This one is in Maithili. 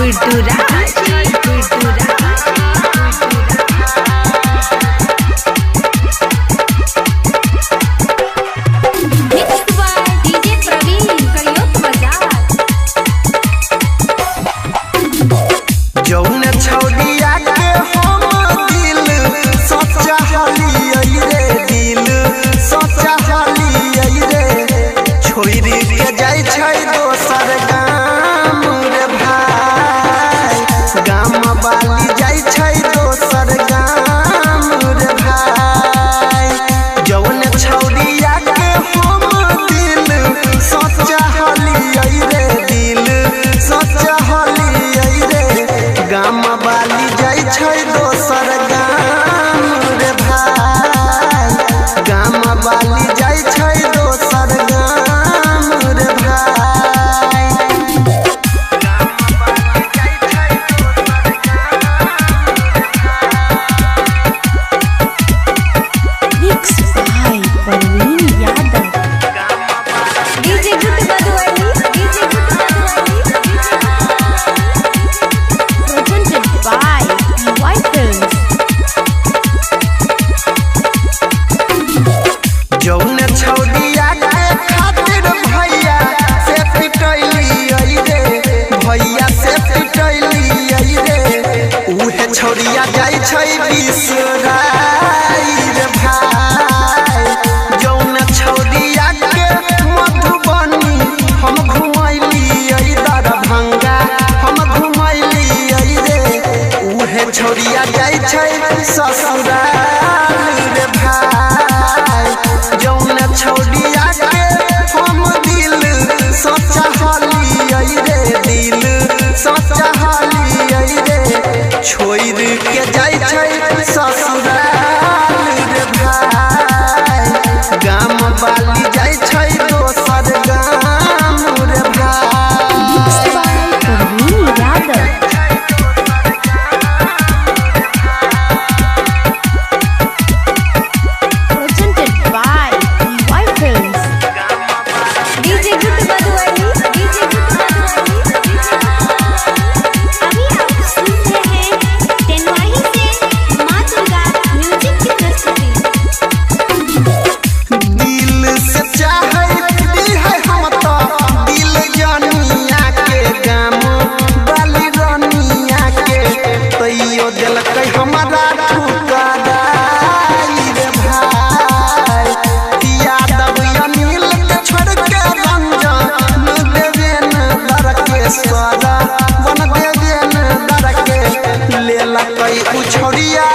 Guddu Raj, Guddu Raj, Guddu Raj. Mixed by DJ Praveen, Kaliyot Bazar. जौन छौरिया के हम दिल सच्चा हलियै रे, दिल सच्चा हलियै रे, छोड़ि के जाइ छै दोसर गाम रे भाई, गाम बाली जाइ छै दोसर गाम रे भाई। जौन छौरिया के हम दिल सच्चा हलियै रे, दिल सच्चा हलियै रे, गाम बाली जाइ छै दोसर गाम रे भाई, गाम बाली जाइ छै दोसर गाम रे भाई। Mixed by Parveen Yadav. DJ Guddu Madhubani, DJ Guddu Madhubani, DJ Guddu Madhubani. Presented by EY Films. जौन छौरिया के खातिर भैया से पिटैलियै रे, भैया से पिटैलियै रे, उहे छौरिया जाइ छै बिसराई रे भाई। जौन छौरिया के मधुबनी हम घुमैलियै, दरभंगा हम घुमैलियै रे, उहे छौरिया जाइ छै ससुराल रे भाई। जौन छौरिया के हम दिल सच्चा हलियै रे, दिल सच्चा हलियै रे, छोड़ि के जाइ छै ससुराल रे भाई, गाम बाली जाइ छै दोसर गाम रे भाई। Mixed by Parveen Yadav. Presented by EY Films. DJ Guddu Madhubani, DJ Guddu Madhubani, DJ Guddu Madhubani. अभी आप सुन रहे हैं तेनवाही से माँ दुर्गा म्यूजिक की प्रस्तुति। दिल से चाहती है हम तो दिल जानिया के, गाम बाली रनिया के, तैयो दिलकै हमरा ठुकराई रे भाई। यादव अनिल के छोड़ के रंजन देवेन दर के सदा वन देवेन दर के लेलकै उ छौरिया।